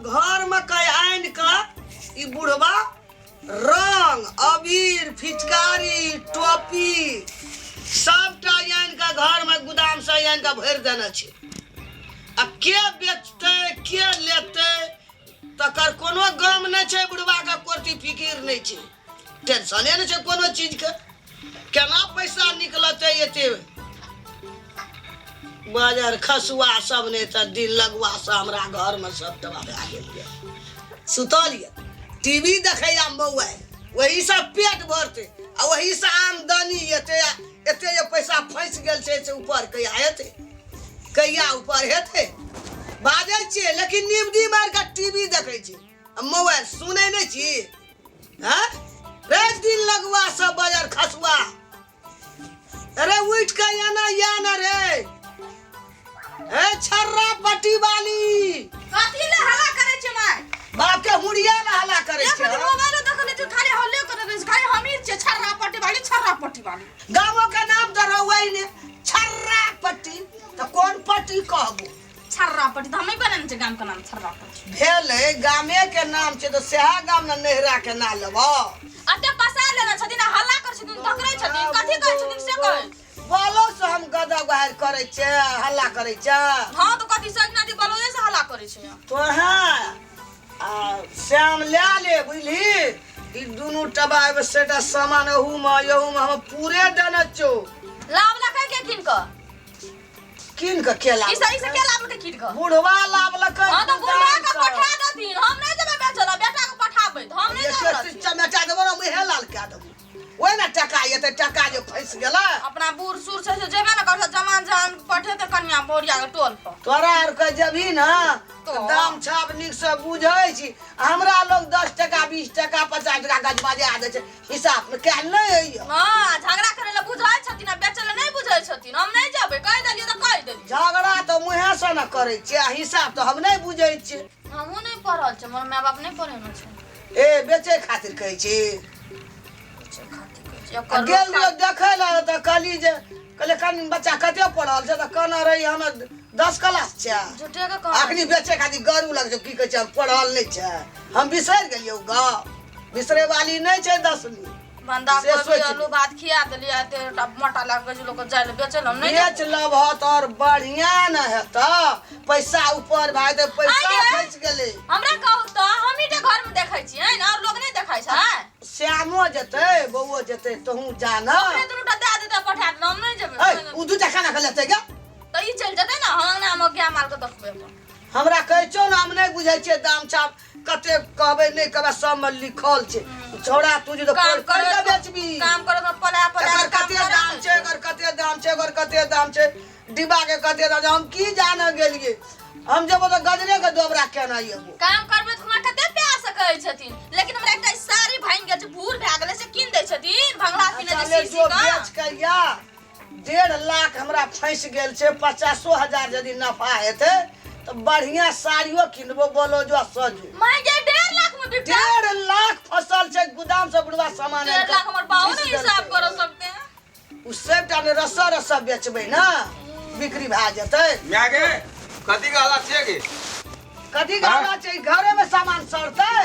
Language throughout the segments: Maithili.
घरमे कहि आनि कऽ ई बुढ़बा रंग अबीर फिचकारी टोपी सबटा आनि कऽ घरमे गोदामसँ आनि कऽ भरि देने छै आ के बेचतै के लेतै तकर कोनो गम नहि छै बुढ़बाके कोरती फिकिर नहि छै टेंशने नहि छै कोनो चीजके केना पैसा निकलतै एते बाजार खसुआ सब नहि तऽ दिल लगुआ से हमरा घरमे सब टबा भए गेल यऽ सुतल यऽ टीवी देखैया मोबाइल ओहीसँ पेट भरतै आ ओहीसँ आमदनी एते एते जे पैसा फँसि गेल छै से ऊपर कहिया हेतै कहिया ऊपर हेतै बाजै छियै लेकिन निबदी मारि कऽ टीवी देखै छी आ मोबाइल सुनै नहि छी हैं रे दिन लगुआ सब बाजार खसुआ अरे उठ के आना या ना रे ए छर्रा पट्टी वाली कथी ले हल्ला करै छै माय बाप के हुड़िया ला हल्ला करै एक छै दिन मोबाइलो देखले तू खाली हल्ले करै रहै छै खाली हमही छियै छर्रा पट्टी वाली छर्रा पट्टी वाली गामो के नाम तऽ रहुआ ने छर्रा पट्टी तऽ कोन पट्टी कहबो छर्रा पट्टी तऽ हमही बनेने छै गाम के नाम छर्रा पट्टी भेलै गामे के नाम छै तऽ सएह गाम ने नैहरा के ना लेबो अते पसार लेने छथिन आ हल्ला करै छथिन तकरै छथिन कथी कहै छथिन से कहै बोलो से हम गदा गहार करै छै हल्ला करै छै हँ तऽ कथी सजना दी बलोए से हल्ला करै छै तो हाँ आ श्याम लए ले बुझली ई दुनू टबा एगो सेटा सामान एहूमे एहूमे हम पूरे देने छौ लाभ लखै के कीन कऽ कीन कऽ के ई लाब सब ई सब के लाभ लखै कीन कऽ बुढ़वा लाबलकै हँ तऽ बुढ़वा के गोदामसँ। पठा देथिन हम नहि जेबै बेचऽ लए बेटा के पठाबै तऽ हम नहि एक जेबै चमेटा देबो ने मुँहे लाल कए देबो ओहि ने टका एतै टका जे फँसि गेलै अपना बूढ़ सूढ़ छै से जेबे ने करतै जवान जहान पठेतै कनिया बोरिया के टोल पर तोरा आरके जेबही ने तऽ तो? दाम छाप नीकसँ बुझै छी हमरा लोग 10 टका 20 टका 50 टका गजबजा दै छै हिसाबमे कयल नहि होइए। हँ, झगड़ा करे लए बुझै छथिन आ बेचै लए नहि बुझै छथिन। हम नहि जेबै, कहि देलियै तऽ कहि देलियै। झगड़ा तऽ मुँहेसँ ने करै छियै आ हिसाब तऽ हम नहि बुझै छियै। हमहूँ नहि पढ़ल छियै, हमर माय बाप नहि पढ़ेने छै। ए, बेचै खातिर कहै छी। बेचै खातिर कहै छी। आ एकर गेल लोक रहियै देखै लए तऽ कहली जे कहलियै कनि बच्चा कते पढ़ल छै तऽ कहने रही हमे 10 क्लास छै। झूठे के कहै। अखनी बेचै खातिर गरू लग छै की कहै छै हम पढ़ल नहि छै। हम बिसरि गेलियै ओ गप बिसरे वाली नहि छै 10वीं। बंधा से कोबी सोचि आलू भात खिया देलियै एते टा मोटा लाग गेल लोक जाय लए बेचै लए हम नहि बेच लेबह तऽ आओर बढ़िआँ ने हेतऽ पैसा ऊपर भए जेतै पैसा आइ गे। फँसि गेलै। हमरा कहू तऽ हमही टा घर में देखै छियै ने और लोग नहि देखै छै? श्यामो जेतै बौओ जेतै तोहूँ जा ने। ओकरे दुनू टा दए देतै पठा देतै हम नहि जेबै। ऐ ओ दूटा खाना खा लेतै गे। तऽ ई चलि जेतै ने हम अंगना मे गाय माल के देखबै अपन। हमरा कहै छौ ने हम नहि बुझै छियै दाम छाप कते कहबै नहि कहबै सबमे लिखल छै छौड़ा तू जे काम पढ़ि करे कऽ बेचबी। काम करे तऽ पला पला एकर कते दाम छै एकर कते दाम छै एकर कते दाम छै डिब्बा के कते दाम छै हम की जाने गेलियै हम जेबो तऽ गजरे के दोबरा केना एबो। काम करबै तऽ हमरा कते प्यार से कहै छथिन लेकिन हमरा एकटा साड़ी भांगि गेल छै भूर भए गेलै से कीन दै छथिन भंगला किने अच्छा छै ले सी जो सी कऽ। बेच के या 1.5 लाख हमरा फँसि गेल छै 50,000 यदि नफा हेतै तऽ बढ़िआँ साड़ियो किनबो ब्लाउजो सजो। माय गे 1.5 लाख में बिकता? 1.5 लाख फसल छै गोदाम से बुढ़वा सामान डेढ़ आनि कऽ लाख हमर बाबू पीस नहीं हिसाब देलकै। कर सकते हैं। ओ सबटा ने रस्सा रस्सा बेचबै ने बिक्री भए जेतै। माय गे कथी के हल्ला छियै गे? कथी गाना छै घरे में सामान सड़तै।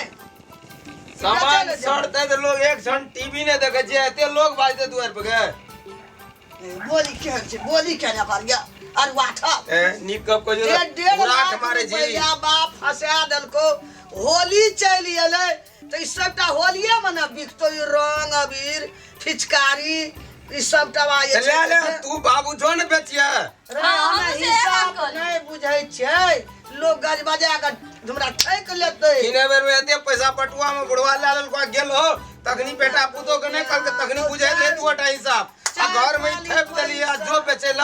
सामान बेचै लए जेबै। सड़तै तऽ लोग एक क्षण टीवी नहि देखै छियै एते लोग बाजतै दुआरि पर गे। बोली केहन छै बोली केना पर गया अरुआ ठप। ए नीक गप कहै डेढ़ छियौ डेढ़ उराठ लाख मारै छी। रुपैआ बाप फंसा देलको होली चलि एलै तऽ ई सबटा होलिये मे ने बिकतो ई रंग अबीर फिचकारी ई सबटा बा जे तऽ छै ले ले से- तू बाबू छौ ने बेचिए। रे हाँ, हमे हमहूँ से हिसाब बात कहली। नहि बुझै छियै लोग गज बजा कऽ हमरा ठकि लेतै। किने बेर में एते पैसा बटुआ में बुढ़वा ले लेलको आ गेल हो तखनी बेटा पुतो के नहीं कहलकै तखनी बुझाइत रहे दू गोटा हिसाब आ घर में थेप देलियै आ जो बेचै ल।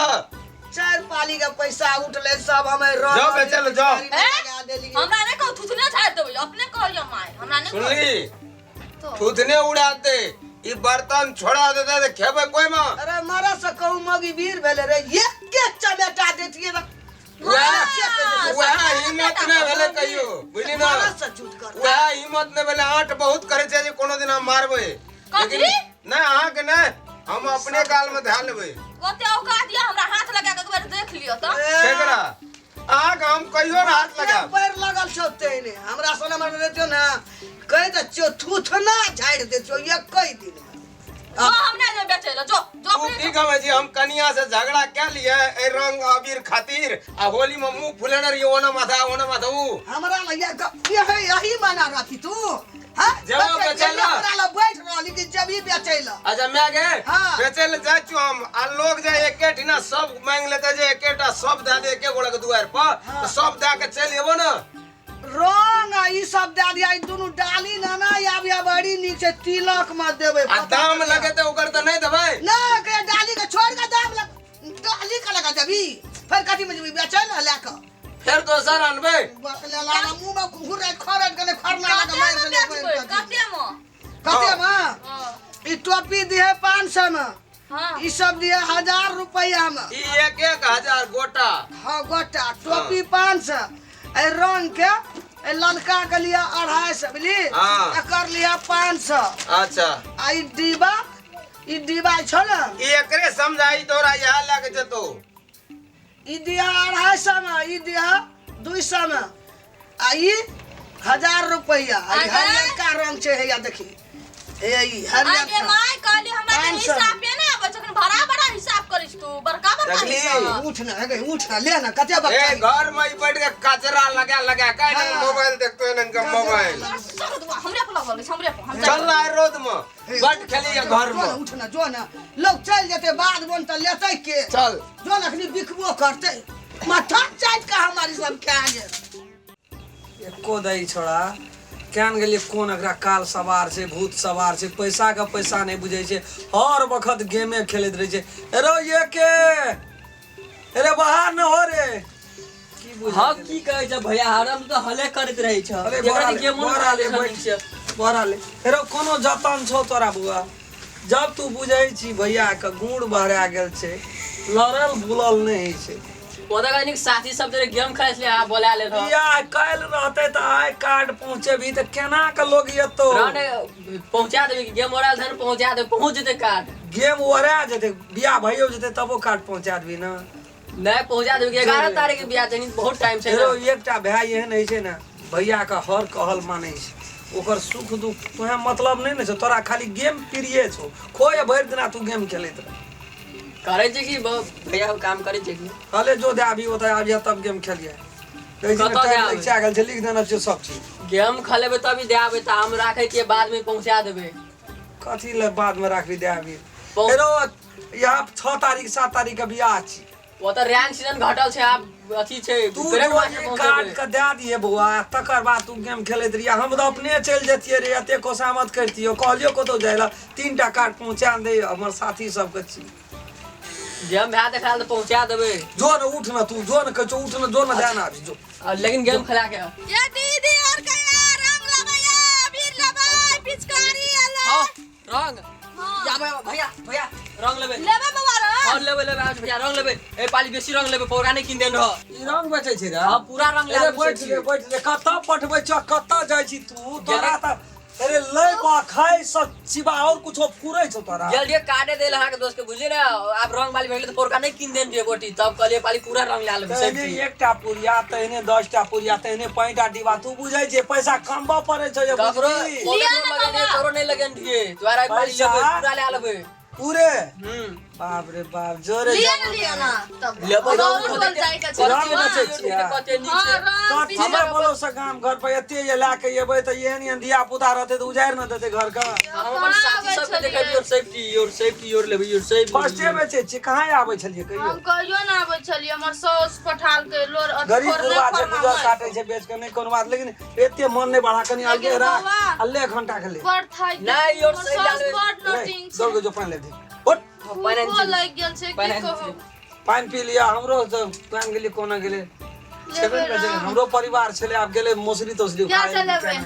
चारि पाली के पैसा उठलै सब हमे रंग जाओ बेचै लए जाओ। अबीर लगा देलियै। हमरा नहीं कहू थुथने झाड़ि देबै अपने कहलियै माय हमरा नहीं कहू। सुनली तो थूथने उड़ा दे ई बर्तन छोड़ा देते तऽ खेबै कोइ में। अरे मरा से कहूँ मगी वीर भेलै रे एके चमेटा देतियै तऽ वएह वएह हिम्मत नहि भेलै कहियो बुझली ने। मरा से झूठ कर वएह हिम्मत नहि भेलै आँट बहुत करै छै जे कोनो दिन हम मारबै। कथी? लेकिन नहि अहाँके नहि हम अपने गाल में धए लेबै। ओते औकात यऽ हमरा हाथ लगा के एक बेर देख लिअ तऽ। केकरा? अहाँके हम कहियो ना हाथ लगायब। पैर लगल छौ तेने हमरा सन हमर रहतियो ना कहि दै छियौ थूथना झाड़ि दै छियौ एकै दिनमे। जो हम नहि जेबै बेचै लए, जो जो तू अपने की कहबै छी, हम कनिया से झगड़ा कै लिए एहि रंग अबीर खातिर आ होली में मुंह फुलेने रहिए, ओना माथा ओना माथा ऊ हमरा लग यही यही माना रहती तू। हाँ? जेबो बेचै बेचै लए लए। हमरा लग बैठ रहली कि जबी बेचै लए। अच्छा my गे। हाँ। बेचै लए जाइ छियौ हम आ लोग जे एके ठिना सब मांगि लेतै जे एकेटा सब दए दे एके गोड़ा के दुआरि पर। हाँ। तऽ सब दए के चलि एबो ने। रंग आ ई सब दए दिया, ई दुनू डाली ना ना आबिया बड़ी नीक छै, तिलक में देबै। आ दाम लगेतै ओकर तऽ नहि देबै। ना के डाली के छोड़ के दाम लग डाली के लगा देबी, फेर कथी में जेबी बेचै लए लए कऽ? फेर दोसर अनबै। बकले लाला मुंह में घुर खरट गेलै, खरना लगा मारि कते देलै। मे बेचबै, कते मे? कते में? हाँ। ई टोपी दिहे 500 में। हाँ। ई सब दिहे 1000 रुपया में। ई 1-1 हजार गोटा। हाँ गोटा टोपी 500, ए रंग के ए ललका के लिए 250 बुझली। हाँ। एकर लिए 500। अच्छा। आ ई डिब्बा, ई डिब्बा छौ ने। ई एकरे समझाई तोरा इएह लए के जेतौ। ई दिया 250 में, ई दिया 200 में आ ई 1000 रुपया। आ ई अरे। हरियरका रंग छै, हैया देखी हे ई आगे हरियरका। माय कहली हमरा के 500। हिसाब पे ना आबै छै, अखन बड़ा बड़ा हिसाब करै छी तू, बड़का बड़का देखली? हिसाब। उठ ना हे गई, उठ ना ले ना कते ए बच्चा घर में ई बैठ के कचरा लगा लगा के हाँ। मोबाइल देखतो है के मोबाइल। सब दुआ हमरे पर लगल छै, हमरे पर हम चल रहा है रोड में बट खेली है घर जो ना में। उठ ना जो ना लोग चल जेते बाद बोन त लेतै के। चल जो ना अखनी बिकबो करतै, माथा चाटि के हमारी सब खा गेल। एको दही छोड़ा केहन गेलियै, कोन एकरा काल सवार छै, भूत सवार छै, पैसा के पैसा नहि बुझै छै, हर वखत गेमे खेलैत रहै छै। अरे ये के अरे बाहर न हो रे की बुझै हाँ की कहै छै भैया, हरदम तऽ हले करैत रहै छ। अरे जेकरा बड़ा ले, गेमो बड़ा ले, खेलै बैठ। छै। बड़ा ले हेरो कोनो जतन छौ तोरा बुआ, जब तू बुझै छी भैया के गुड़ बहरा गेल छै, लड़ल बुलल नहि होइ छै। ओतऽ कनिक साथी सब जरे गेम खेलै छलै आ बोला ले रह। बियाह काल्हि रहतै तऽ आइ कार्ड पहुँचेबही तऽ केना के लोग एतौ? रहने पहुंचा देबी, गेम ओरा धन पहुंचा देबी, पहुंच जेतै कार्ड। गेम ओरा जेतै, बियाह भइयो जेतै तबो कार्ड पहुँचा देबही ने? नहीं पहुंचा देबी, 11 तारीख के बियाह छै, बहुत टाइम छै। हेरो एकटा भाय एहन होइ छै ने भैया के हर कहल मानै छै, ओकर सुख दुख तोहे मतलब नहि ने छौ, तोरा खाली गेम प्रिय छौ, खोए भरि दिना तू गेम खेलैत रह। करै छै कि भैया काम करै छै कि? कहले जो दे आबी ओतऽ आबिया तब गेम खेलिए। कहै छै ने, कतऽ टाइम जाबै? लगिचा गेल छै, लिख देने छियौ सब चीज। गेम खेलेबै तभी दे आबै तऽ हम राखै छियै, बाद में पहुंचा देबै। कथी ले बाद में राखबी दे आबी? पहुँ- हेरो यहाँ 6 तारीख 7 तारीख के बियाह छी। ओतऽ रैंक सीजन घटल छै, आब अथी छै तू ग्रैंड जो मास्टर ई पहुंचेबै। कार्ड के दए दिहे बौआ, तकर बाद तू गेम खेलैत रहियै, हम तऽ अपने चलि जैतियै रे, एते कोसामत करितियौ, कहलियौ कतौ जाइ लए, 3टा कार्ड पहुँचा दे हमर साथी सबके छी। गेम भए देखा तऽ पहुंचा देबै। जो ने उठ ने तू, जो ने कहै छौ उठ ने, जो ने दए ने आबी जो। आ, लेकिन गेम खेला के आउ। ये दीदी और कया रंग लेबै, अबीर लेबै, पिचकारी एलै। हाँ, रंग हाँ। जाबै भैया, भैया रंग लेबै। लेबै बौआ रंग? और लेबै लेबै आज भैया रंग लेबै, ए पाली बेसी रंग लेबै, पौरा नहि कीन देन रह। ई रंग बेचै छै रे? हाँ पूरा रंग अरे ले बैठ रे, बैठ रे, कतऽ पठबै छ, कतऽ जाइ छी तू? तोरा तऽ अरे लै बा खाइ सब सिवा और कुछो फुरै छौ तोरा? गेल रहियै कार्डे देल अहाँके दोस्त के, बुझलियै ने, आब रंग वाली भए गेलै तऽ पौरका नहि कीन देन रहियै गोटी, तब कहलियै पाली पूरा रंग लए लेबै। तहने एकटा पुरिया, तहने 10टा पुरिया, तहने 5टा डिब्बा, तू बुझै छै पैसा कमबऽ पड़ै छौ जे ककरो बुझली? लिअ ने लगेने बाबा। ककरो नहि लगेने रहियै द्वारा पाली पैसा? लेबै पूरा लए लेबै। पूरे? हम्म। बाप रे बाप, जोरे लिअ जाउ। ने, लिअ ने तब लेबै और बोल जाय के छै। रंग बेचै छियै? कते नीक हाँ छै। रंग कथी पिचकारी। ले बोलो से गाम घर पर एते जे लए के एबै तऽ एहन एहन धिया पुता रहतै तऽ उजाड़ि ने देतै घर के। हम अपन साथी सबके देखबियै और सेफ्टी और सेफ्टी और लेबै और सेफ्टी। फर्स्टे बेचै छियै, कहाँ आबै छलियै कहियो? हम कहियो ना आबै छलियै, हमर साउस पठालकै लोर अथी गरीब फोड़ने गुरबा छै, फोड़ना गुजर मारि। काटै छै बेच के, नहि कोनो बात, लेकिन एते मन नहि बढ़ा, कनि अलगे लेकिन राख बाबा, आ ले घंटा के ले। बड़ थाकि गेल। नहि, और हमर सही साउस डालबै। बड़ रे, नोटिंग छै। दौड़ के जो पानि ले दे, उठ। पानि आनि भूखो छी। लागि गेल छै की पानि आनि कहू। छी। पानि पी लिअ, हमरो तऽ पानि गेलियै कोना गेलै छेबे लेबै ने करै छै, रंग। हमरो परिवार छलै, आब गेलै मौसरी तौसरी क्या खाय से लेबै?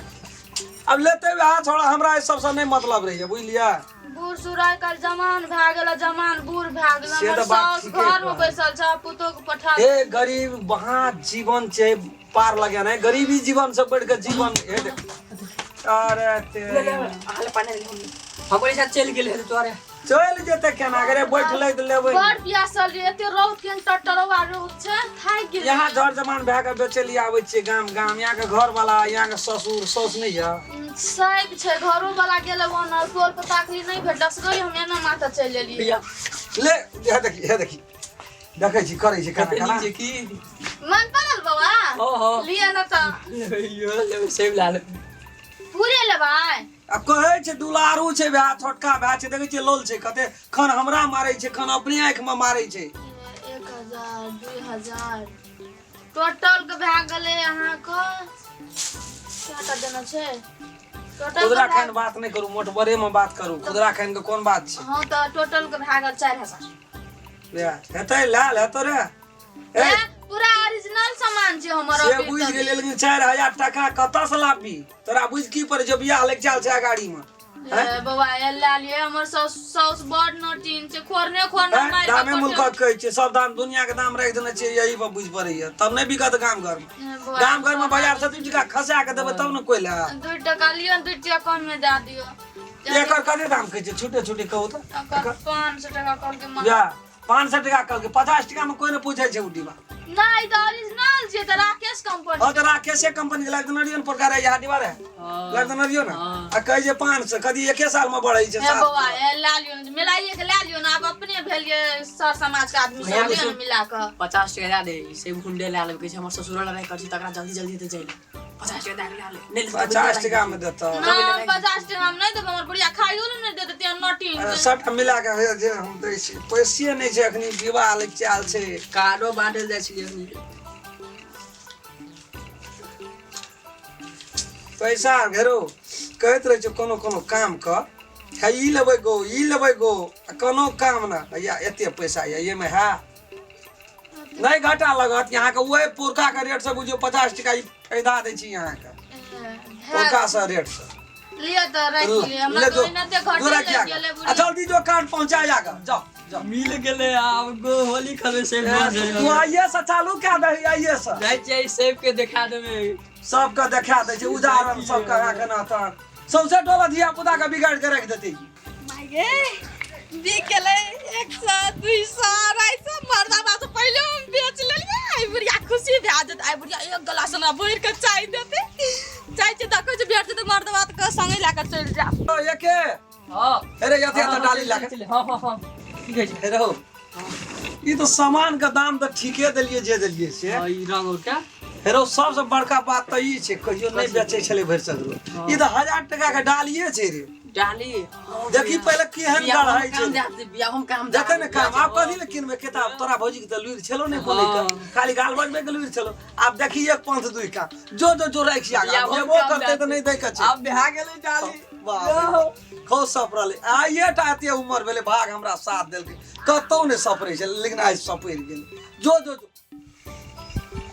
अब लेते वएह छोड़ा, हमरा एहि सबसँ नहि मतलब रहैया बुझलियै। बूढ़ सूढ़ आइ काल्हि जवान भए गेल, जवान बूढ़ भए गेल। से हमर तऽ बात साउस ठीके घर में कहै। बैसल छै, पुतोह के पठा। हे गरीब वहाँ जीवन छै पार लगेनाइ, गरीबी जीवन से बढ़ि के जीवन हे देख। अरे तेरी। अहाँ ले पानि आनि हम कहलियै शायद चलि गेल हेतै तोरे। चलि जेतै केना रे बैठलै तऽ लेबै बड़ प्यासल रहियै, एते रौद केहन टटरौआ रौद छै, थाकि गेलियै। यहाँ जर जमान भए कऽ बेचै लिए आबै छियै गाम गाम। यहाँ के घर वाला, यहाँ के ससुर साउस नहि यऽ? सैक छै, घरो वाला गेलै ओना टोल पर ताकली नहि भेटल, सगरे हम एना माथा चलि एलियै। भैया ले हे देखी, हे देखी, देखै छी करै छी केना कते केना नीक छै की। मन पड़ल बौआ? हो हो। लिअ न तऽ। यो लेबै, सेब ला लेबै। पूरे लेबै? आ कहै छै दुलारू छै भाय, छोटका भाय छै, देखै छियै लोल छै कते, खन हमरा मारै छै खन अपने आँखि मे मारै छै। 1000 2000 टोटल के भए गेलै अहाँके कएटा देना छै टोटल? खुदरा खान बात नहि करू, मोटबरे मे बात करू। खुदरा खान के कोन बात छै? हँ तऽ टोटल के भए गेल 4000। हेतै लाल हेतौ रे। ए पूरा ओरिजिनल सामान छै हमर। से बुझि गेलियै, लेकिन 4000 टाका कतऽ से लाबी? तोरा बुझि की पड़ै छै बियाह लग चाल छै गाड़ी मे? बौआ लए लिअ, हमर साउस साउस बड़ नटीन छै, खोरने खोरने मारि दामे मुल्कक कहै छै, सब दाम दुनिया के दाम राखि देने छै, यही पर बुझि पड़ैया तब नहि बिकत गाम घर मे। गाम घर मे बाजार से 2 टका खसा के देबै तब ने कोइ ले। 2 टका लिअ, 2 टका कम मे दए दियौ। एकर कते दाम कहै छै? छुटे छुटे कहू तऽ। 500 टका कहलकै। 500 टका कहलकै, 50 टका मे कोइ नहि पूछै छै उ डिब्बा। नहि तऽ ओरिजिनल छै तऽ राकेश कंपनी। हँ तऽ राकेशे कंपनी के लागि देने रहियो ने, प्रकार यहाँ डिब्बा रहे लागि देने रहियो ने। आ कहै छै 500, कदी एके साल मे बढ़ै छै। हे बौआ लए लियौ ने, मिलाइए के लए लियौ ने, आब अपने भेलियै सर समाज के आदमी सब, लियौ ने मिला कऽ। 50 टका दए दे, से हुंडे लए लेबै। कहै छै हमर ससुराल लड़ाइ करै छै, तकरा जल्दी जल्दी हेतै जाय। 50 टका दए के लए ले, नहि लेतै तऽ 50 टका मे देतऽ? नहि, 50 टका मे नहि देबै, हमर बुढ़िया खाइयो लए नहि देतै, तेहन नटीन छै। सबटा मिला के हे जे हम दै छी, पैसे नहि छै अखनी, विवाह लग चाल छै। कार्डो बाँटल जाइ छलै अखनी। पैसा घेरो कहैत रहै छै कोनो कोनो काम कऽ हे, ई लेबै गो, ई लेबै गो, आ कोनो काम ना। भैया एते पैसा यऽ एहिमे है नहि घाटा लगत यहाँके? वही पुरका के रेट से बुझियौ 50 टका ई फायदा दै छी यहाँके पुरका से रेट से। लिअ तऽ राखि लिअ, हमरा ले तऽ जो, ओहिनाते जो घटे राखि लागि आगे। गेलै आ बुढ़िया। जल्दी जो कार्ड पहुँचा जाके, जाओ जाओ। मिल गेलै, आब गो होली खेलबै सेब। तू आइए से चालू कए दही, आइए से। जाइ छियै, सेब के देखा देबै। सबके देखा दै छै उदाहरण सबके, अहाँ केना तहन सौंसे टोला धिया पुता के बिगाड़ के राखि देतै। माय बिक गेलै 100 200 250। मर्दाबा से पहिले हम बेच लेलियै। आइ बुढ़िया खुशी भए जेतै, आइ बुढ़िया एक गिलास हमरा भरि कऽ चाय देतै। जाइ छै देखै छै भेट जेतै मर्दबा तऽ संगे लए कऽ चलि जायब। ओ, एके हँ। अरे यथे यथे डाली लए के। हँ हँ हँ, की कहै छै? रहो, ई तऽ सामान के दाम तऽ ठीके देलियै जे देलियै से। हँ, ई रंग और के हेरो सबसँ बड़का बात तऽ ई छै, कहियो नहि बेचै छलै भरि सगरो, ई तऽ 1000 टका के डालिए छै रे। डाली। देखी पहिले केहन गढ़ाइ छै। बियाह हम काम देखे ने काम। आब कथी ले किनबै किताब? तोरा भौजी के तऽ लुरि छलो नहि बोलै के, खाली गाल बजबै के लुरि छलो। आब देखी एक पंथ दुई काम, जो जो जो राखि आगा देबो करतै तऽ नहि दै के छै। आब भए गेलै डाली। बाप रे, खूब सपरलै आइए टा, एते उमर भेलै, भाग हमरा साथ देलकै, कतौ नहि सपरै छै, लेकिन आइ सपरि गेलै। जो जो जो।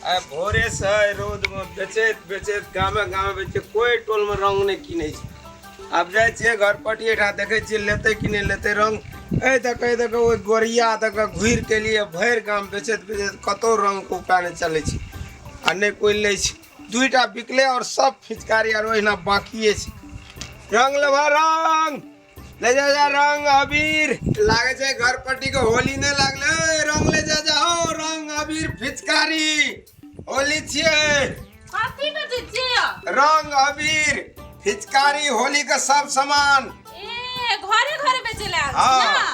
आइ भोरे से रौद में बेचैत बेचैत गामे गामे बेचै, कोई टोल में रंग नहि किनै छै। आब जाइ छियै घर पटिये ठाम, देखै छियै लेतै कि नहि लेतै रंग। एहि दऽ कऽ एहि दऽ कऽ ओहि गोरिया दऽ कऽ घुरि के लिए भरि गाम बेचैत बेचैत कतौ रंग के उपाय नहि चलै छै आ नहि कोइ लै छै। दुईटा बिकलै और सब फिचकारी आर ओहिना बाकिए छै। रंग लेबह? रंग ले जा जा, रंग अबीर। लागे छै घर पट्टी के होली नहि लागलै। रंग ले जा जा हो, रंग अबीर फिचकारी, होली छियै। कथी बेचै छियै? रंग अबीर फिचकारी, होली के सब सामान। ए घरे घरे बेचै लए आयल छी? हाँ। ना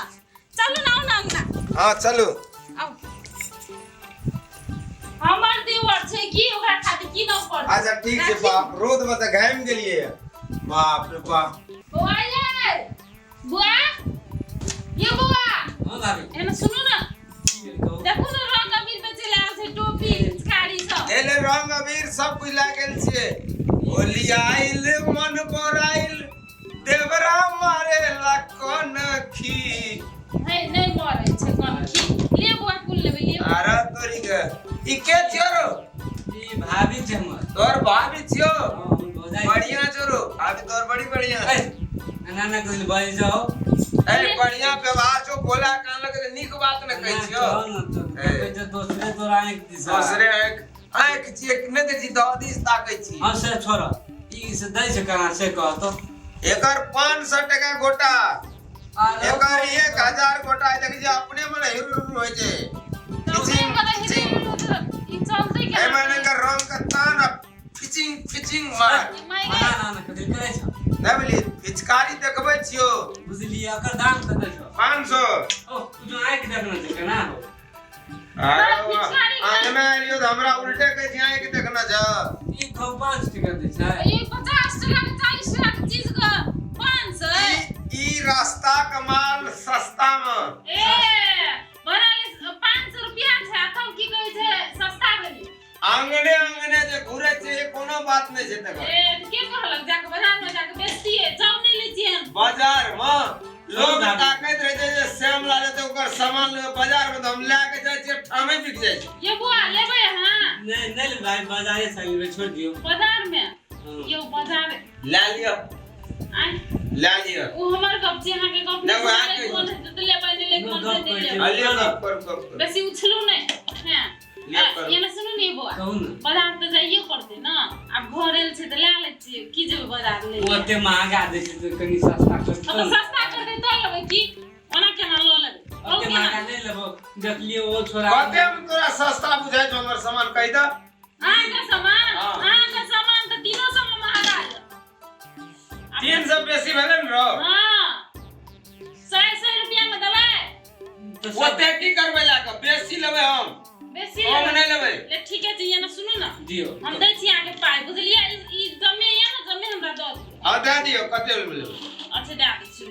चलू ना, आउ ना अंगना। हाँ चलू। आउ, हमर देवर छै की, ओकरा खातिर की न पड़तै। अच्छा ठीक छै। बाप, रौद में तऽ घामि गेलियै, बाप रे बाप। बौआ ये, बुआ ये, बौआ। हँ भाभी। एने सुनू ना। की भेल कहू? देखू ने, रंग अबीर बेचै लए आयल छै, टोपी पिचकारी सब। ले ले, रंग अबीर सब कुछ लए गेल छियै। होली आइल मन बोराइल, देवरा मारे ला कनखी। है नहि मरै छै कनखी। ले बौआ, कुल लेबै ले। अरे तोरी के, ई के छियो रो? ई भाभी छै हमर। तोर भाभी छियो? हाँ, हम भौजाई। बढ़िया छो रो भाभी तोर, बड़ी बढ़िया। ए, एना ना कहिल बाजि जाओ। अरे बढ़िया व्यवहार छो, बोला कान लगे नीक बात ने कहै छियो। कहै छै दोसरे तोरा आँखि दिसा। दोसरे आँखि आँखि छियै कि नहि देखै छी, दह दिस ताकै छी। हाँ से छोड़, ई से दै छै केना से कह तो। एकर 500 टका गोटा। एकर 1000 गोटा देखै छै अपने मने हिरु हिरु होइ छै। तऽ फिचिंग ओकरे फिचिंग। ई चलतै एहि केना? मने एकर रंग के तान आ फिचिंग फिचिंग मार। माय ना गे। ना ना, कथी करै छौ? नहि बुझली, पिचकारी देखबै छियौ। बुझलियै, ओकर दाम कते छौ? 500। ओ तू जो आँखि देखने छै केना हो? पिचकारी के- आंगने एलियो तऽ हमरा उल्टे कहै छी आँखि देखना छ। ई कहू 5 टका दै छै। ई 50 टका के 40 टका के चीज के 500। ई रास्ता के माल सस्ता में। ए बड़ा 500 रुपया छै आ तब की कहै छै सस्ता भेलै। आंगने आंगने जे घुरे छै कोनो बात नहि छै तकर। ए तऽ के कहलक जाके बाजार में जाके बेचतियै? जाउ नहि लै छियै हम। बाजार में लोग ताकैत रहे छै जे श्याम लाल एतै ओकर सामान लेबै बाजार में, तऽ हम लए के जाइ छियै ठामे बिक जाइ छै। ये बुआ लेबै अहाँ? नहि नहि लेबै भाई, बाजारे से लेबै, छोड़ दियौ। बाजार में? हँ। यौ बाजार लए लिअ। आँय? लए लिअ। ओ हमर गप छी, अहाँके गप नहि, नहि। वएह छी, कहै मोन हेतै तऽ लेबै, नहि लेबै गप मोन हेतै कहै नहि छी। लेबै। लिअ, गप करू गप करू। बेसी उछलू नहि। हँ। लिअ करू। ये ने सुनू ने बौआ। कहू ने। बाजार तऽ जाइए पड़तै ने, आब घर एल छै तऽ लए लै छियै, की जेबै बाजार लै? ओ ओते महगा दै छै तऽ कनि सस्ता कर। हँ तऽ सस्ता करतै तऽ लेबै की, ओना केना लऽ लेबै? कहू ओते केना? महगा नहि लेबो, देखलियै ओ छोरा। कते में तोरा सस्ता बुझाइ छौ हमर सामान, कहि दऽ। अहाँके सामान? हँ। अहाँके सामान तऽ 300 मे महगा यऽ। 300 बेसी भेलै ने रौ? हँ, 100 100 रुपया मे देबै। तऽ सब ओते की करबै लए कऽ? बेसी लेबै हम। बेसी कम लेबै? नहि लेबै। ले ठीके छै। ये ने सुनू ने। दियौ। हम दै छी अहाँके पाइ, बुझलियै? ई ई जमे यऽ ने, जमे हमरा दऽ दियौ। हँ, दए दियौ, कते में लेबै? अच्छा, दए दै छी।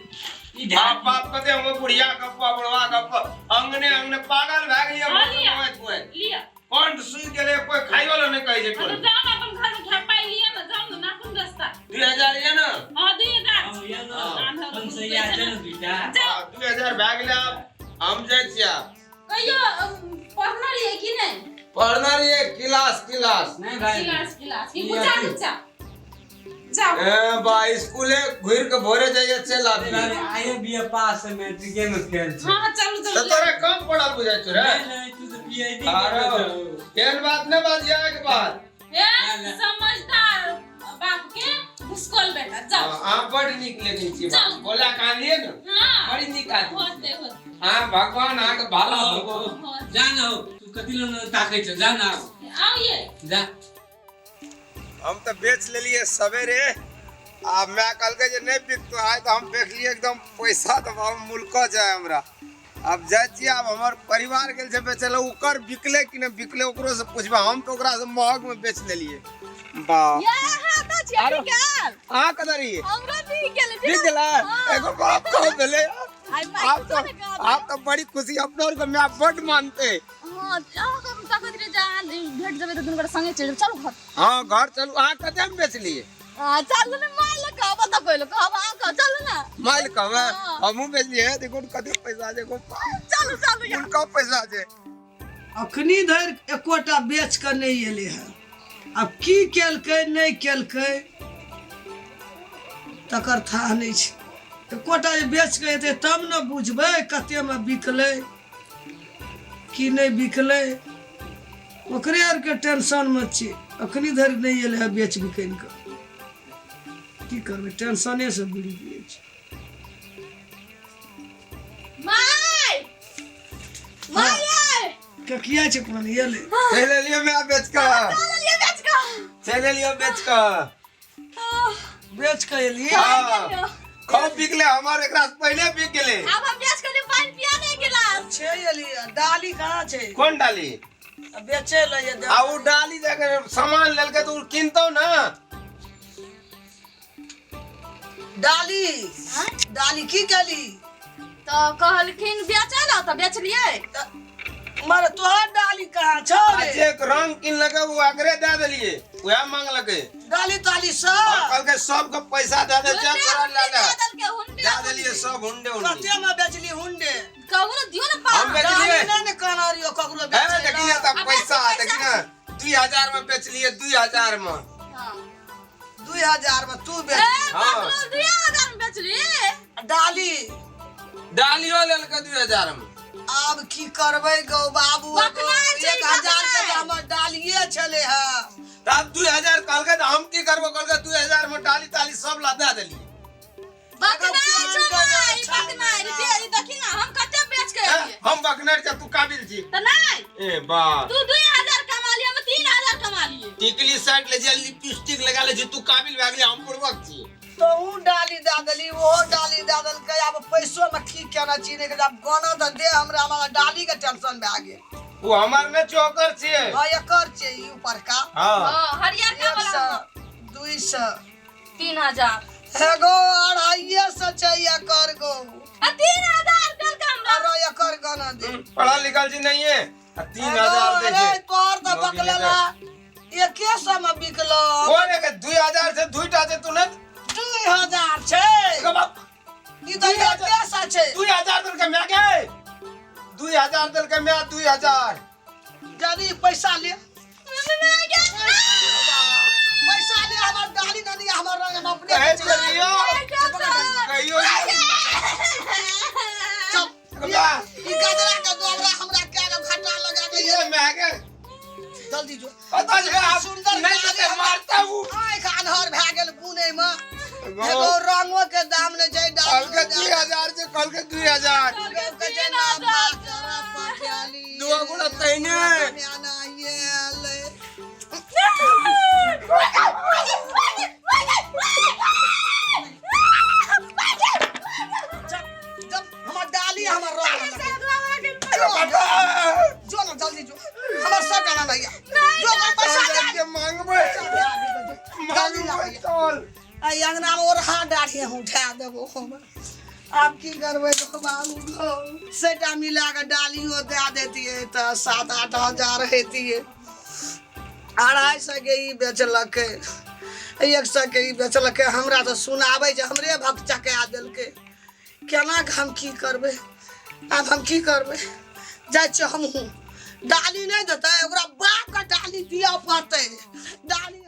ई बाप बाप, कते हम बुढ़िया गप्पा, बुढ़वा गप्पा, अंगने अंगने पागल भए गेलियै। हँ, लिअ। मुँह मुँह लिअ। कंठ सुखि गेलै, कोई खाइयो लए नहि कहै छै। हँ तऽ टोल जाउ ने अपन घर में खाय, पाइ लिअ ने, जाउ ने, नाखून रस्ता। 2000 यऽ ने? हँ, 2000। हँ, यऽ ने। आन्हर 500 छै ने दुइटा। जाउ। हँ, 2000 भए गेलै, आब हम जाइ छियै आब। कहियो पढ़ने रहियै कि नहि? पढ़ने रहियै क्लास क्लास। नहि भाई। गिलास गिलास की ई गुच्चा? अथी। गुच्चा जाउ। ए बा, स्कूले घुरि के भोरे जाइए चलि नहीं आबियै। भाई, आइए बी ए पास है, मैट्रिके में फेल छै। हँ हँ, चलू तऽ चलू। तोरा कम पढ़ल बुझाइ छौ रे? नहीं नहीं, तू तऽ पीएचडी आरो करै एहन बात नहि बाजियै के बाद। ए समझदार बाप के भुसकोल बेटा, जाउ। अहाँ बड नीक लेकिन छी। जाउ। बोला कानलियै ने? हँ। बड़ी नीक आदमी होते छी। होते। अहाँ भगवान अहाँके भला होबो। होते। जा ना हो, तू कथी लए ताकै छौ? जा ना आब। आउ ये। जा। हम तऽ बेच लेलियै सवेरे आ माय कहलकै जे नहि बिकतो आइ, तऽ हम बेचलियै एकदम पैसा तऽ हम मुल्क जाय हमरा। आब जाइ छियै, आब हमर परिवार गेल छै बेचै लए, ओकर बिकलै कि नहि बिकलै ओकरो से पुछबै। हम तऽ ओकरा से महग मे बेच लेलियै। वाह। ये अहाँ तऽ छियै। आरो? बिकाल। अहाँ कतऽ रहियै? हमरो बिक गेलै। बिक गेलै? एगो बाप कह भेलै। आइ माय आब कुछो तऽ नहि कहत। आब तऽ बड़ी खुशी, अपना आरके माय बड मानते। हँ, अहाँ हम ताकत रहे जे अहाँ भेट जेबै तऽ दुनू गोटा संगे चलि जेबै। चलू घर। हँ, घर चलू। अहाँ कते मे बेचलियै? आ, चलू ने, माय लए कहब तऽ कहलु कहब, अहाँ कहब, चलू ने। माइल कहबै? हँ। हमहूँ बेचलियै, देखो ने कते पैसा छै एगो। चलू चलू यार। हुनका पैसा छै। अखनी धरि एकोटा बेच कऽ नहि एलै हँ। आब की केलकै नहि केलकै तकर थाह नहि छै। एकोटा जे बेच कऽ एतै तब ने बुझबै कतेमे बिकलै की नहि बिकलै। ओकरे आरके टेंशनमे छी। अखनी धरि नहि एलै हँ बेच बिकनि कऽ। की करबै, टेंशनेसँ बुड़ि गेल छी। माय माय यै। ककिया छै कोन एलै? चलि एलियै माय बेच कऽ। चल एलियै बेच कऽ। चलि एलियै बेच कऽ। बेच कऽ एलियै? हँ, खूब बिकलै हमर, एकरा से पहिले बिक गेलै। आब हम बेच कऽ पानि पिया नहि गिलास। छै एलियै, डाली कहाँ छै? कोन डाली? आ बेचै लए ये। आ ओ डाली जाके सामान लेलकै तऽ ओ किनतौ ने। डाली डाली की केली? तऽ कहलखिन बेचै लए तऽ बेचलियै। मरे तोहर डाली कहाँ छौ आ रे? जे रंग किनलकै ओ एकरे दए देलियै, उएह मांगलकै। डाली ताली और सब? कहलकै सबके पैसा दए दे, चल तोरा लए ले। दे देलकै हुंडे। दए देलियै सब हुंडे हुंडी। कते में बेचली हुंडे? कहू ने, दियौ ने पाइ। हम बेचलियै। डाली नहि ने कहना रहियो ककरो है बेचै देखी ने लए। तऽ पैसा देखी ने, 2000 में बेचलियै, 2000 में। हाँ। 2000 में तू ए बेच? हाँ। बकलो 2000 में बेचली। डाली? डालियो लेलकै 2000 में। आब की करबै गौ बाबू? बकनाइ छै, 1000 के बकनाइ। तऽ हमर डालिए छलै हँ। तऽ आब 2000 कहलकै तऽ हम की करबो? कहलकै 2000 में डाली ताली सब ला दए देलियै। बकनाइ छौ माय, बकनाइ हम बकनर छै तू काबिल छी। तऽ नहि। ए बा। तू 2000 कमा लियै, हम 3000 कमा लियै। टिकली साइड ले जे लिपस्टिक लगा ले छी, तू काबिल भए गेली, हम बुड़बक छी। तोहू डाली दए देली, ओहो डाली दए देलकै। आब पैसो में की केना छी नहि, आब गाना तऽ दे हमरा, हमरा डाली के टेंशन भए गेल। ओ हमर ने चोकर छियै। हाँ, एकर छियै ई ऊपरका। हाँ। हाँ, हरियरका एक वाला। सए 200 3000। एगो 250 छै एकर गो। आ 3000 देलकै हमरा। अरे एकर गाना दे। पढ़ल लिखल छी नहीं है आ 3000 दे अरे छै। तोहर तऽ नौकरी बकलेला 100 में बिकलो। कोन एक 2000 से दुईटा छै तू ने 2000 छै। एगो बाप। ई तऽ 100 छै। 2000 देलकै my के, 2000 देलकै my, 2000। जल्दी पैसा ले, पैसा ले, हमर डाली न दिया, हमर रंग हम अपने कहै बेचबै। छलियौ कहियो। चल। बा। ई गजरा के दोबरा हमरा के घाटा लगा के। ये my के। जल्दी जो। पता छै आब सुंदर नहीं गाड़ी तऽ मारता उ। आँखि अन्हर भए गेल बुनै मे, एगो रंगो के दाम नहि छै डाली। कहलकै 2000 छै, कहलकै 2000। दुआ गुणा तैने। हमर डाली, हमर रंग जो ना, जल्दी जो, हमर सब गाना नहीं जो, ओकर पैसा दे। के मांगबै जल्दी ला। मांगबै, चल। आ अंगना में ओरहा डाढ़ी हम उठा देबो हम। आब की करबै तो बाबू गो, सेटा मिला के डालियो दए देतियै तऽ 7-8 हजार हेतियै। 250 के ई बेचलकै, 100 के ई बेचलकै। हमरा तऽ सुनाबै छै, हमरे भक चका देलकै। केना के हम की करबै आब, हम की करबै? जाइ छियै हमहूँ। डाली नहि देतै, ओकरा बापके डाली दिअ पड़तै डाली।